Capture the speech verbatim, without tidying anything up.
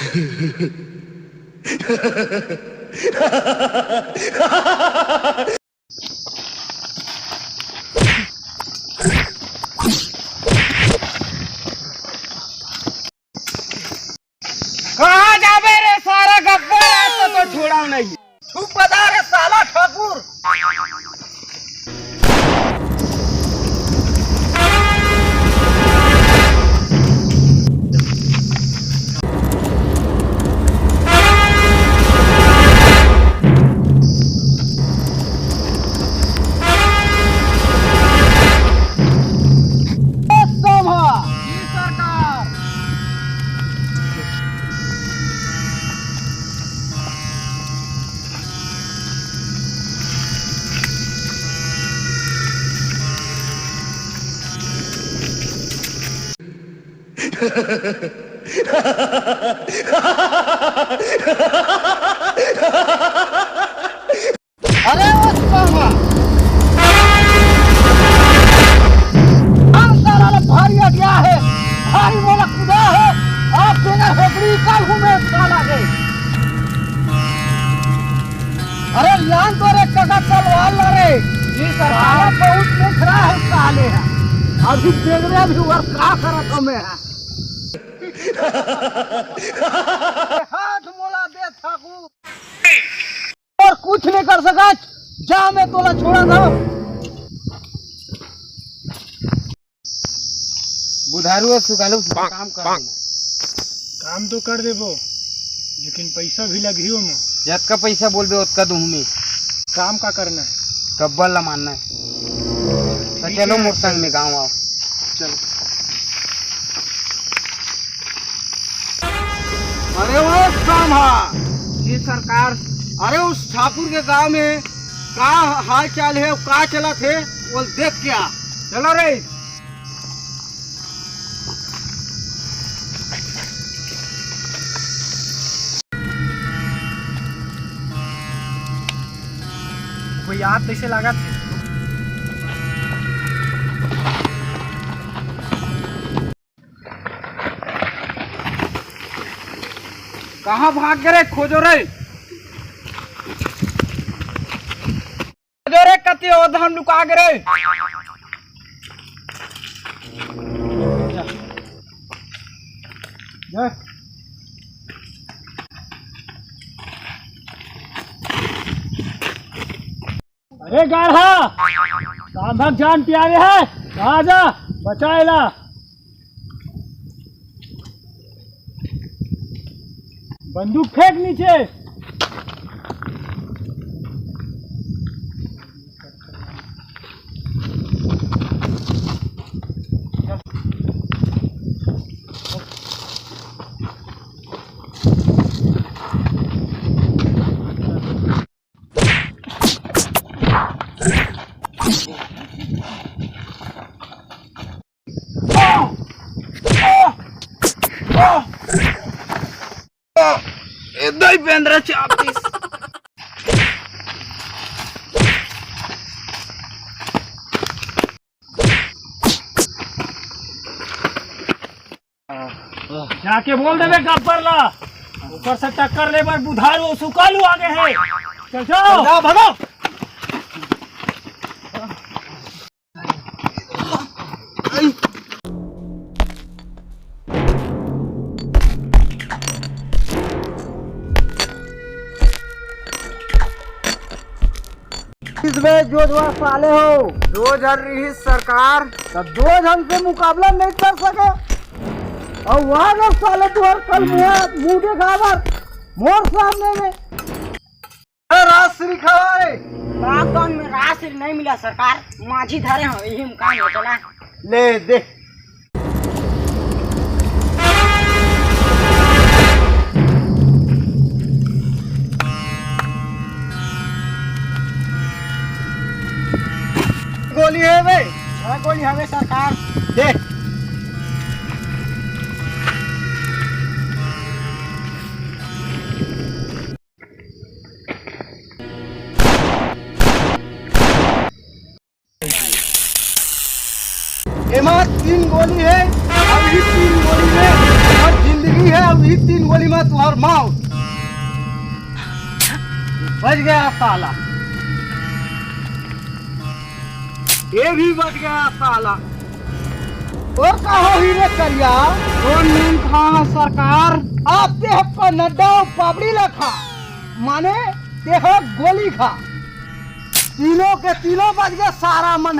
कहाँ जाबे रे सारा गब्बर? आज तो, तो छोड़ा नहीं। चुप बता रे साला ठाकुर। अरे ओ साला, हम साला ला भारी अटिया हे, भारी मोला कुदा हे, अब तेरा हेकड़ी का घूमे साला के। अरे लान तो रे कका तलवार ला रे, ये सरकार बहुत देख रहा है साले है, अभी देख रहे अभी वर का करत हमें है। हाथ मोला दे ठाकुर। और कुछ नहीं कर सकत, जा मैं तोला छोड़ा था। बुधारू और सुकालू काम कर देना। काम तो कर देबो, लेकिन पैसा भी लगही ओमा। जतका पैसा बोलबे ओतका दूहूं मैं। काम का करना है? गब्बर ला मारना है। तो ठीक चलो है। मोर संग में गाँव आओ। चलो। अरे ओ साम्हा। जी सरकार। अरे उस ठाकुर के गांव में का हाल चाल है, का चलत है, वो देख के आ। चलो रे। कोई याद कैसे लागत है? कहाँ भाग गे रे? खोजो रे, खोजो रे, कति ओ धाम लुका गे रे। जा। जा। अरे गाढ़ा, साम्हा के जान प्यारे है, आ जा, बचाए ला। बंदूक फेंक नीचे। ए, दई बेंदरा चाप दिस। जाके बोल देबे गब्बर ला, ओकर से टक्कर ले बर बुधारू सुकालू आगे है। चल जाओ। जा, भागो। इसमें जो जो साले हो, दो झन रही सरकार, तो दो झन से मुकाबला नहीं कर सके। और वहाँ जो साले तुहर कल मुँह, मुँह देखाबर मोर सामने में। ए, राजश्री खवाए। लॉकडाउन में राजश्री नहीं मिला सरकार, माझी धरे हो, यही में काम हो चला। ले दे। गोली है बे? हाँ, गोली हवे सरकार। दे। एमा तीन गोली है, अभी तीन गोली में और जिंदगी है, अभी तीन गोली में। तुहर मौत। बच गया साला। ये भी बच गया साला। और का होही रे करिया? कौन नींद खाना सरकार? आप ते हक्का नड्डा और पापड़ी ला खा, माने ते ह गोली खा। तीनों के तीनों बच गए सारा मन।